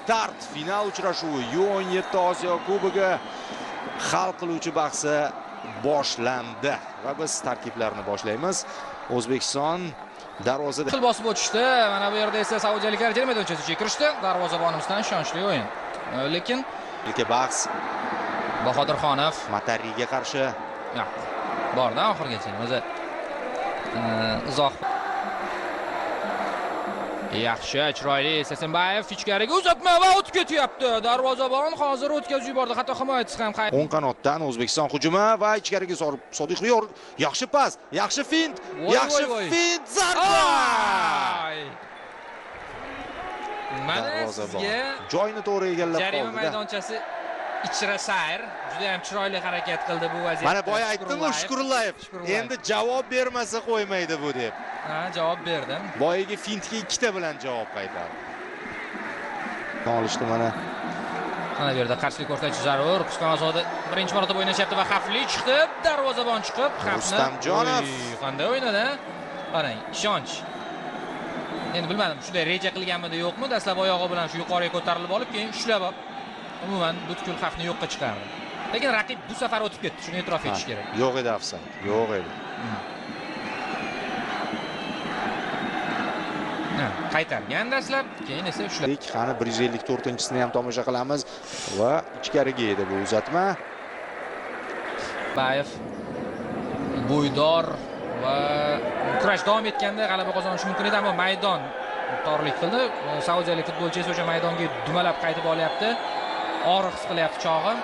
Start final uchrashuvi U17 Osiyo Kubogi hal qiluvchi bahsi boshlandi va biz tarkiblarni boshlaymiz. O'zbekiston darvozada Qil bosib o'tishdi. Mana bu yerda esa saudiyaliklar jarima maydonchasiga kirishdi. Darvozabonimizdan ishonchli o'yin. Lekin ilk bahs Bahodirxonov Matariga qarshi yo'q. Borda oxirgacha o'zi izoh. Yaxshi, chiroyli Sarsenbayev ichkariga uzatma va o'tib ketyapti. Darvozabon hozir o'tkazib yubordi. Hatto himoyachisi ham o'ng qanotdan O'zbekiston hujumi va ichkariga Sodiq Yor, yaxshi pas, yaxshi fint, yaxshi fint, zarba. Mana sizga joyini to'g'ri egallab qoldi. Jarima maydonchasi ichra sayr, juda ham chiroyli harakat qildi bu vaziyatda. Mana boya aytdim-ku, Shukurullayev endi javob bermasa qo'ymaydi bu deb. Ha, javob berdim. Boyagi fintga ikkita bilan javob qaytardi. Olishdi mana. Mana bu yerda qarshilik ko'rsatish zarur. Qisqa birinchi marotaba o'ynashyapti va xavfli chiqdi. Darvozabon chiqib, xavfni Rustamjonov qanday o'ynadi? Qarang, ishonch. Endi bilmadim, shunday reja qilganmidi yo'qmi? Dastlab oyog'i bilan shu yuqoriga ko'tarilib olib, keyin ushlab umuman butkul xavfni yo'qqa chiqardi. Lekin raqib bu safar o'tib ketdi, shuni e'tirof etish kerak. Yo'q edi ofsayd, yo'q edi. Qaytargan dastlab, keyin esa ushlab. Qani 154-chisini ham tomosha qilamiz va ichkariga edi bu uzatma. Bayev bo'ydor va kurash davom etganda g'alaba qozonishi mumkin edi, ammo maydon torlik qildi. Saudiyalik futbolchi esa o'sha maydonga dumalab qaytib olyapti. Og'riq his qilyapti chog'i.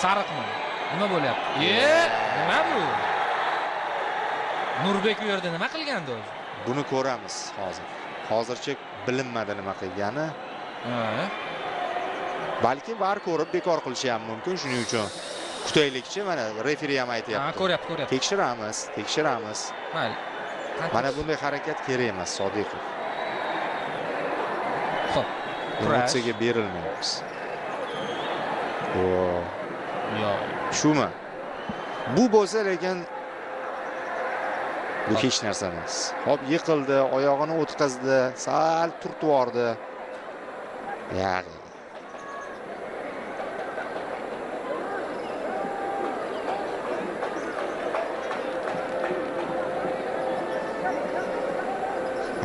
Sariqmi? Nima bo'lyapti? Nima bu? Nurbek u yerda nima qilgandi o'zi? Buni ko'ramiz hozir. Hozircha bilinmadi nima qilgani. Balki VAR ko'rib bekor qilishi ham mumkin, shuning uchun kutaylikchi. Mana referi ham aytayapti. Ha, ko'ryapti, ko'ryapti. Tekshiramiz, tekshiramiz. Mayli. Mana bunday harakat kerak emas, Sodiqov. Xo'p. Emotsiyaga berilmaymiz. Yo'q. Shumi? Bu bo'lsa lekin bu hech narsa emas. Hop, yiqildi, oyog'ini o'tkazdi, sal turtib yubordi. Ya'ni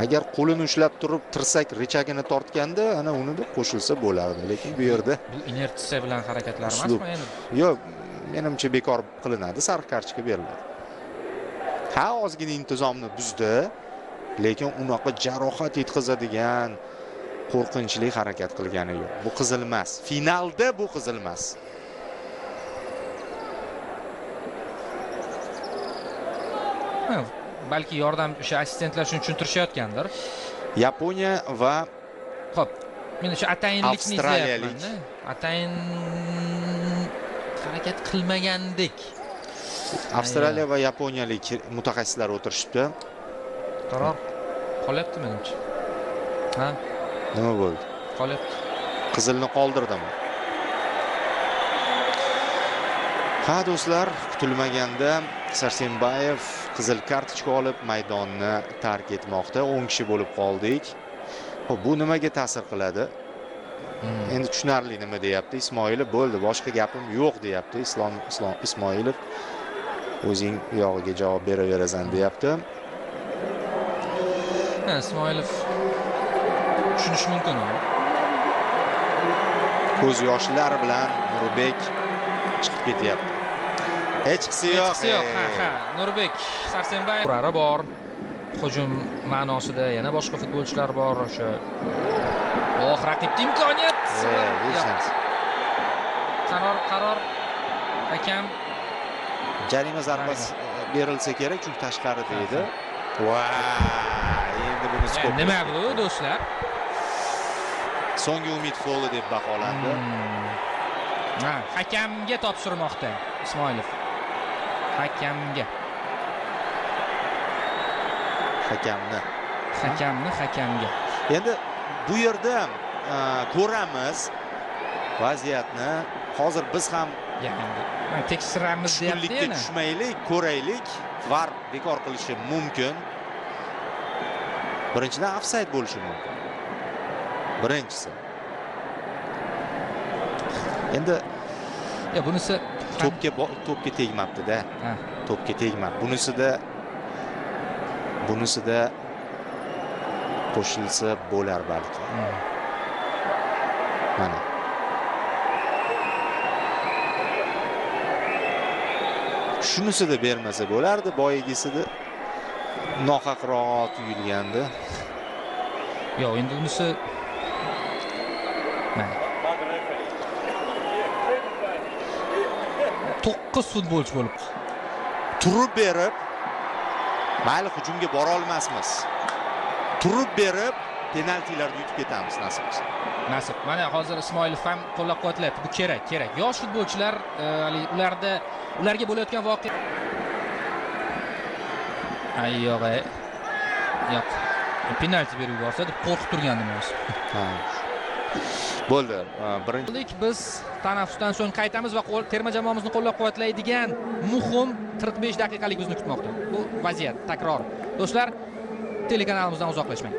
agar qo'lini ushlab turib tirsak richagini tortganda, ana uni deb qo'shilsa bo'lardi. Lekin bu yerda bu inertsiya bilan harakatlar emasmi endi? Yo'q, menimcha bekor qilinadi, sariq kartochka beriladi. Ha, ozgina intizomni buzdi, lekin unaqa jarohat yetkazadigan qo'rqinchli harakat qilgani yo'q. Bu qizil emas. Finalda bu qizil emas. Balki yordam o'sha assistentlar shuni tushuntirishayotgandir. Yaponiya va xo'p, men o'sha atayinlikni izlayapman-da. Atayin harakat qilmagandek. Avstraliya va yaponiyalik mutaxassislar o'tirishibdi. Qaror qolyapti menimcha. Ha? Nima bo'ldi? Qolyapti. Qizilni qoldirdimi? Ha, do'stlar, kutilmaganda Sarsenbayev qizil kartochka olib maydonni tark etmoqda. 10 kishi bo'lib qoldik. Xo'p, bu nimaga ta'sir qiladi? Endi tushunarli nima deyapti Ismoilov. Bo'ldi, boshqa gapim yo'q deyapti Ismoilov. O'zing uyog'iga javob beraverasan deyapti. Ha, Ismoilov tushunish mumkin uni. Ko'z yoshlar bilan Nurbek chiqib ketyapti. Hechqisi yo'q. Hechqisi yo'q. Ha, ha. Nurbek Sarsenbayev urari bor. Hujum ma'nosida yana boshqa futbolchilar bor o'sha. Oh, raqibga imkoniyat. Hech narsa. Qaror hakam jarima zarbasi berilsa kerak, chunki tashqarida edi. Va endi buni skop. Nima bu do'stlar? So'nggi umid foli deb baholandi. Ha, hakamga topshirmoqda Ismoilov. Hakamga. Hakamni. Hakamni hakamga. Endi bu yerda ko'ramiz vaziyatni. Hozir biz ham tekshiramiz deyapti. Tushkunlikka tushmaylik, ko'raylik. VAR bekor qilishi mumkin. Birinchidan ofsayd bo'lishi mumkin. Birinchisi. Endi Ya bunisi to'pga tegmabdi-da. To'pga tegmabdi. Bunisida qo'shilsa bo'lar balki. Mana. Shunisida bermasa bo'lardi, boyagisida nohaqroq tuyulgandi. Yo'q, endi unisi mana. 9 futbolchi bo'lib turib berib, mayli hujumga bora olmasmiz. Turib berib penaltilarni yutib ketamiz nasib bo'lsa. Nasib. Mana hozir Ismoilov ham qo'llab-quvvatlayapti. Bu kerak, kerak. Yosh futbolchilar, ularda ularga bo'layotgan voqea. Ay yo'q, yo'q. Penalti berib yuborsa deb qo'rqib turgandim hozir. Ha. Bo'ldi. Birinchi biz tanaffusdan so'ng qaytamiz va terma jamoamizni qo'llab-quvvatlaydigan muhim 45 daqiqalik bizni kutmoqda. Bu vaziyat takror. Do'stlar, telekanalimizdan uzoqlashmang.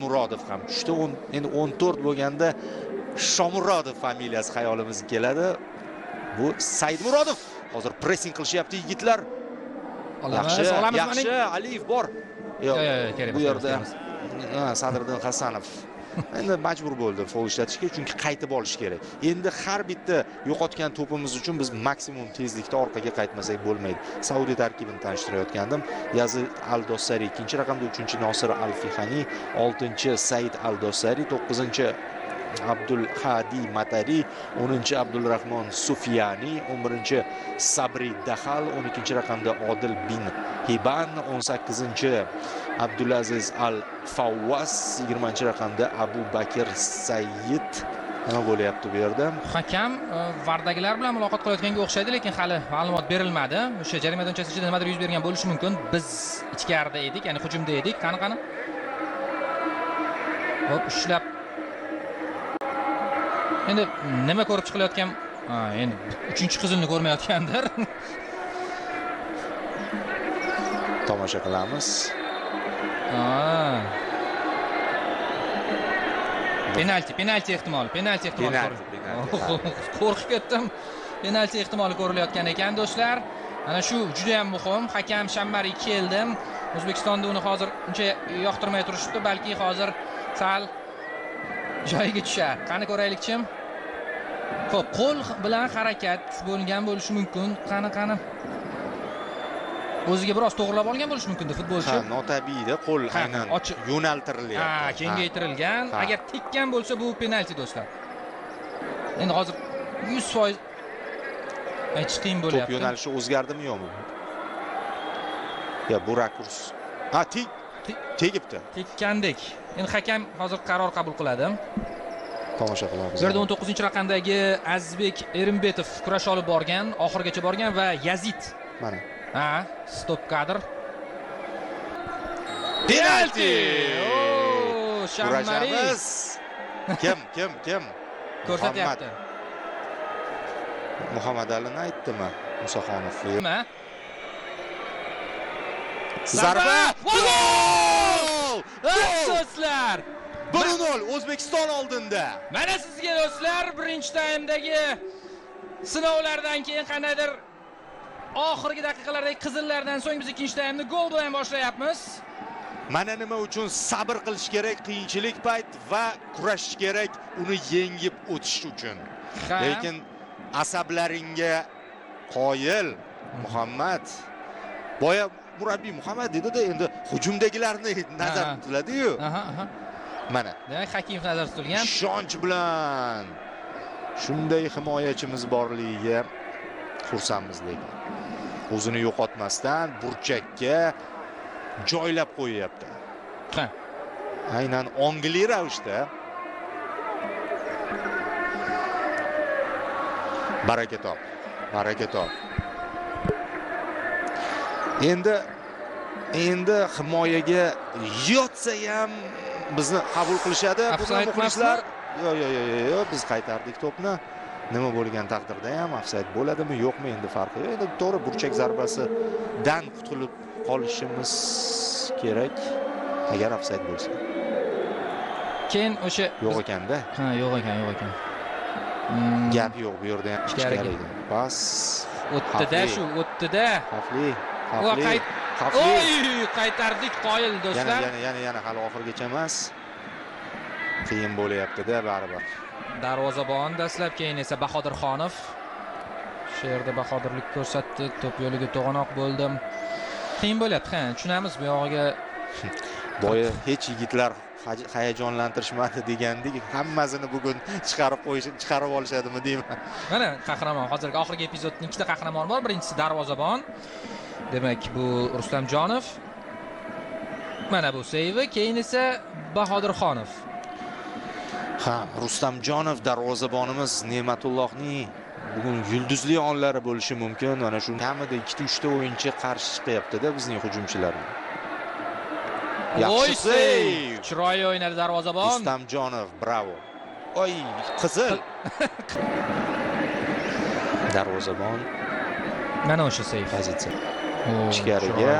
Murodov ham tushdi. Endi 14 bo'lganda Shomurodov familiyasi xayolimizga keladi. Bu Said Murodov. Hozir pressing qilishyapti yigitlar. Olamiz, yaxshi, Aliyev bor. Yo'q, kerak bu yerda Sadriddin Hasanov endi majbur bo'ldi fol ishlatishga, chunki qaytib olish kerak. Endi har bitta yo'qotgan to'pimiz uchun biz maksimum tezlikda orqaga qaytmasak bo'lmaydi. Saudiya tarkibini tanishtirayotgandim. Yazid Al-Dossari 2-raqamda, 3-chi Nosir Al-Fihani, 6-chi Said Al-Dossari, 9-chi Abdul Hadi Matari, 10-chi Abdulrahmon Sufyani, 11-chi Sabri Dahal, 12-raqamda Odil bin Hiban, 18-chi Abdulaziz Al-Fawwas, 20-raqamda Abu Bakr Said. Nima bo'lyapti bu yerda? Hakam vardagilar bilan muloqot qilayotganga o'xshaydi, lekin hali ma'lumot berilmadi. O'sha jarima maydonchasi ichida nimadir yuz bergan bo'lishi mumkin. Biz ichkarida edik, ya'ni hujumda edik. Qani qani. Hop, ushlab. Endi nima ko'rib chiqilayotgan? Endi 3-qizilni ko'rmayotgandir. Tomosha qilamiz. Penalti, penalti ehtimoli, penalti ehtimoli. Qo'rqib ketdim. Penalti ehtimoli ko'rilayotgan ekan do'stlar. Mana shu juda ham muhim. Hakam Shammari keldi. O'zbekistonda uni hozir uncha yoqtirmay turishibdi, balki hozir sal joyiga tushar. Qani ko'raylikchi. Xo'p, qo'l bilan harakat bo'lgan bo'lishi mumkin. Qani qani. O'ziga biroz to'g'rilab olgan bo'lishi mumkin-da futbolchi. Ha, notabiiyda qo'l aynan yo'naltirilyapti. Ha, kengaytirilgan. Agar tekkan bo'lsa bu penalti do'stlar. Endi hozir 100% aytish qiyin bo'lyapti. To'p yo'nalishi o'zgardimi yo'qmi? Ya bu rakurs. Ha, tegibdi. Tekkandek. Endi hakam hozir qaror qabul qiladi. Tomosha qilamiz. Bu yerda 19-raqamdagi Azizbek Erimbetov kurash olib borgan, oxirigacha borgan va Yazid. Mana. Ha, stop kadr. Penalti! Shammari. Kim, kim, kim? Ko'rsatyapti. Muhammad Alini aytdimi? Musaxonov. Nima? Zarba! Gol! Do'stlar! 1-0 O'zbekiston oldinda. Mana sizga do'stlar, birinchi taymdagi sinovlardan keyin qandaydir oxirgi daqiqalardagi qizillardan so'ng biz ikkinchi taymni gol bilan boshlayapmiz. Mana nima uchun sabr qilish kerak qiyinchilik payt va kurashish kerak uni yengib o'tish uchun. Lekin asablaringga qoyil Muhammad. Boya murabbiy Muhammad dedi-da, endi hujumdagilarni nazarda tutiladi-yu. Mana. Demak, Hakimov nazarda tutilgan. Ishonch bilan shunday himoyachimiz borligiga xursandmiz lekin. O'zini yo'qotmasdan burchakka joylab qo'yyapti. Ha. Aynan ongli ravishda. Baraka top. Baraka top. Endi himoyaga yotsa ham bizni qabul qilishadi. Buni muxlislar. Yo'q, biz qaytardik to'pni. Nima bo'lgan taqdirda ham ofsayd bo'ladimi, yo'qmi endi farqi yo'q. Endi to'g'ri burchak zarbasidan qutulib qolishimiz kerak agar ofsayd bo'lsa. Keyin o'sha yo'q ekanda. Ha, yo'q ekan. Gap yo'q bu yerda ham ichkariga. Pas o'tdi-da, shu o'tdi-da. Xavfli. Oy, qaytardik qoyil do'stlar. Yana hali oxirigacha emas. Qiyin bo'lyapti-da baribir. Darvozabon dastlab, keyin esa Bahodirxonov. Shu yerda bahodirlik ko'rsatdi, to'p yo'liga to'g'anoq bo'ldi. Qiyin bo'lyapti, ha, tushunamiz bu yog'iga. Boya hech yigitlar hayajonlantirishmadi degandik, hammasini bugun chiqarib olishadimi deyman. Mana qahramon, hozirgi oxirgi epizodning ikkita qahramoni bor. Birinchisi darvozabon. Demak, bu Rustamjonov. Mana bu seyvi, keyin esa Bahodirxonov. Ha, Rustamjonov darvozabonimiz Ne'matullohning bugun yulduzli onlari bo'lishi mumkin. Mana shu kamida 2-3 ta o'yinchi qarshi chiqyapti-da bizning hujumchilarga. Yaxshi seyv. Chiroyli o'ynadi darvozabon. Rustamjonov, bravo. Oy, qizil. Darvozabon. Mana o'sha seyv. Pozitsiya. Ichkariga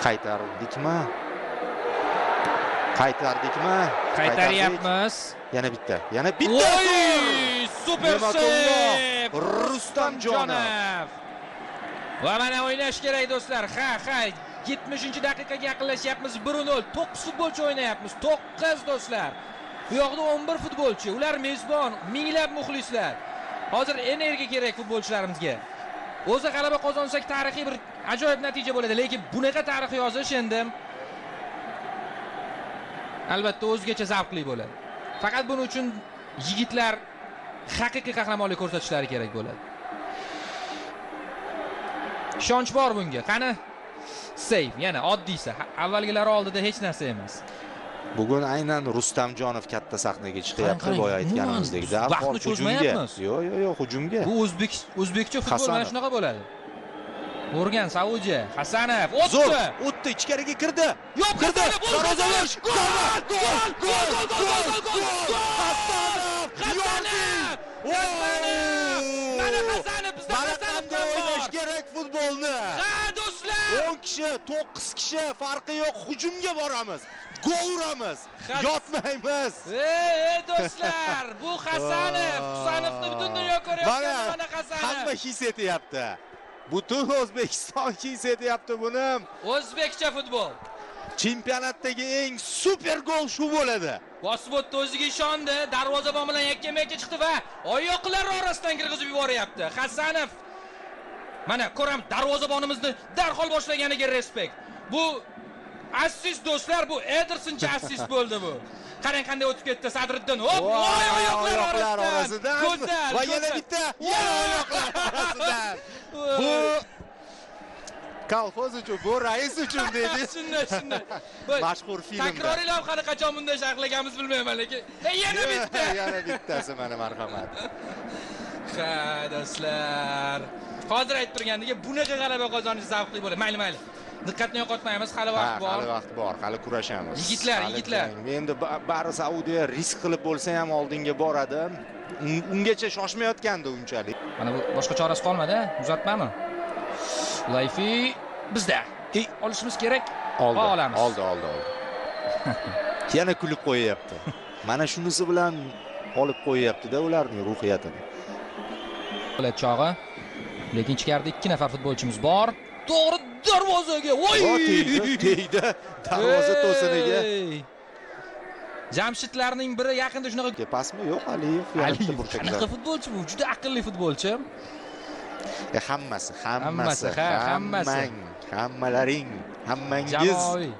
qaytardikmi? Qaytardikmi? Qaytaryapmiz. Yana bitta. Yana bitta. Oy, super seyv. Rustamjonov. Va mana o'ynash kerak do'stlar. Ha, ha. 70-daqiqaga yaqinlashyapmiz. 1-0. 9 futbolchi o'ynayapmiz. 9 do'stlar. Bu yoqda 11 futbolchi. Ular mezbon, minglab muxlislar. Hozir energiya kerak futbolchilarimizga. O'zi g'alaba qozonsak tarixiy bir ajoyib natija bo'ladi, lekin bunaqa tarix yozish endi albatta o'zgacha zavqli bo'ladi. Faqat buning uchun yigitlar haqiqiy qahramonlik ko'rsatishlari kerak bo'ladi. Ishonch bor bunga. Qani? Seyf, yana oddiysi. Avvalgilari oldida hech narsa emas. Bugun aynan Rustamjonov katta sahnaga chiqyapti, boya aytganimizdek. Vaqtni cho'zmayapmiz. Yo'q, hujumga. Bu o'zbekcha futbol mana shunaqa bo'ladi. O'rgan Saudiya, Hasanov o'tdi. O'tdi, ichkariga kirdi. Yo'q, kirdi. Darvoza bo'sh. Gol! Gol! Gol! Gol! Gol! Hasanov! Hasanov! Mana Hasanov, bizda Hasanov ham o'ynash kerak futbolni. Ha, do'stlar! 10 kishi, 9 kishi farqi yo'q, hujumga boramiz. Gol uramiz. Yotmaymiz. Ey do'stlar, bu Hasanov, Husanovni butun dunyo ko'rayotgan mana Hasanov. Hamma his etyapti. Butun O'zbekiston his etyapti buni. O'zbekcha futbol. Chempionatdagi eng super gol shu bo'ladi. Bosib o'tdi, o'ziga ishondi, darvozabon bilan yakkama-yakka chiqdi va oyoqlar orasidan kirgizib yuboryapti. Hasanov. Mana ko'ram darvozabonimizni darhol boshlaganiga respekt. Bu assist do'stlar, bu Edersoncha assist bo'ldi bu. Qarang qanday o'tib ketdi Sadriddin. Hop, voy, oyoqlar orasidan. Va yana bitta, yana oyoqlar orasidan. Bu kolxoz uchun, bu rais uchun deydi. Shunday. Mashhur filmda. Takroriy lavhani qachon bunday sharhlaganmiz bilmayman, lekin yana bitta. Yana bittasi mana marhamat. Ha, do'stlar. Hozir aytib turgandek, bunaqa g'alaba qozonish zavqli bo'ladi. Mayli. Diqqatni yo'qotmaymiz, hali vaqt bor. Hali vaqt bor, hali kurashamiz. Yigitlar. Endi bari Saudiya risk qilib bo'lsa ham oldinga boradi. Ungacha shoshmayotgandi unchalik. Mana bu boshqa chorasi qolmadi, uzatmami? Layfi bizda. Olishimiz kerak. Olamiz. Oldi. Yana kulib qo'yapti. Mana shunisi bilan olib qo'yapti-da ularning ruhiyatini. Bo'ladi chog'i. Lekin ichkarida 2 nafar futbolchimiz bor. To'g'ri darvozaga. Voy! Tegdi. Darvoza to'siniga. Jamshidlarning biri yaqinda shunaqa pasmi? Yo'q, Aliyev yana bitta burchakda. Qanaqa futbolchi bu? Juda aqlli futbolchi. Hammasi. Hammalaring, hammangiz. Jamoaviy.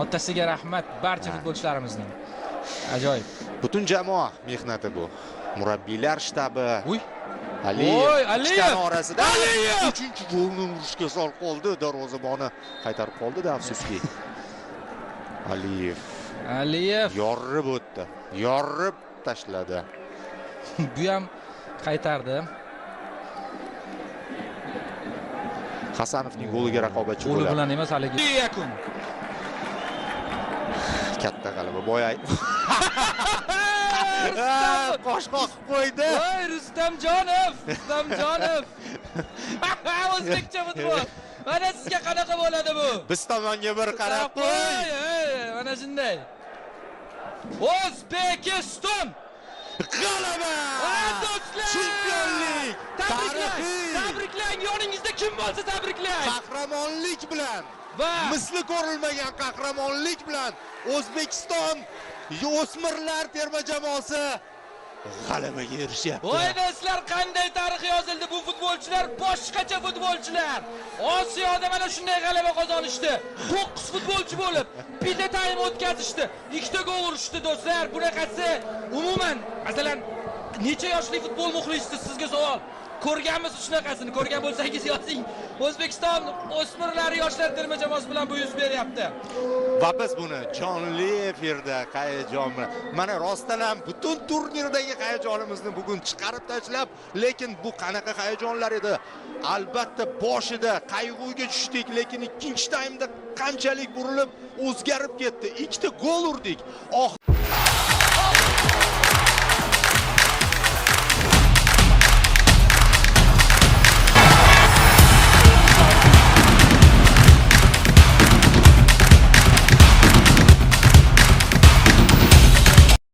Otasiga rahmat barcha futbolchilarimizning. Ajoyib. Butun jamoa mehnati bu. Murabbiylar shtabi. Uy. Aliyev. Ikkitani orasida 3-golni urishga sol qoldi, darvozaboni qaytarib qoldi-da, afsuski. Aliyev. Yorib o'tdi. Yorib tashladi. Bu ham qaytardi. Hasanovning goliga raqobatchi Qo'li bo'ladi. bilan emas haligi. Yakun. Katta g'alaba. Boya Rustam! Qosh qoqib qo'ydi. Voy, Rustamjonov, Rustamjonov. O'zbekcha futbol. Mana sizga qanaqa bo'ladi bu? Biz tomonga bir qarab qo'y. Ey, mana shunday. O'zbekiston! G'alaba! Va do'stlar! Chempionlik! Tabriklang! Tarixiy! Tabriklang! Yoningizda kim bo'lsa tabriklang! Qahramonlik bilan, Va misli ko'rilmagan qahramonlik bilan O'zbekiston o'smirlar terma jamoasi g'alabaga erishyapti. Voy do'stlar, qanday tarix yozildi. Bu futbolchilar boshqacha futbolchilar. Osiyoda mana shunday g'alaba qozonishdi. 9 futbolchi bo'lib, bitta taym o'tkazishdi. Ikkita gol urishdi do'stlar. Bunaqasi umuman, masalan, necha yoshli futbol muxlisi, sizga savol. Ko'rganmisiz shunaqasini? Ko'rgan bo'lsangiz yozing. O'zbekiston o'smirlari yoshlar terma jamoasi bilan bu yuz beryapti. Va biz buni jonli efirda hayajon bilan, mana rostdan ham butun turnirdagi hayajonimizni bugun chiqarib tashlab, lekin bu qanaqa hayajonlar edi? Albatta boshida qayg'uga tushdik, lekin ikkinchi taymda qanchalik burilib o'zgarib ketdi. Ikkita gol urdik. Oh.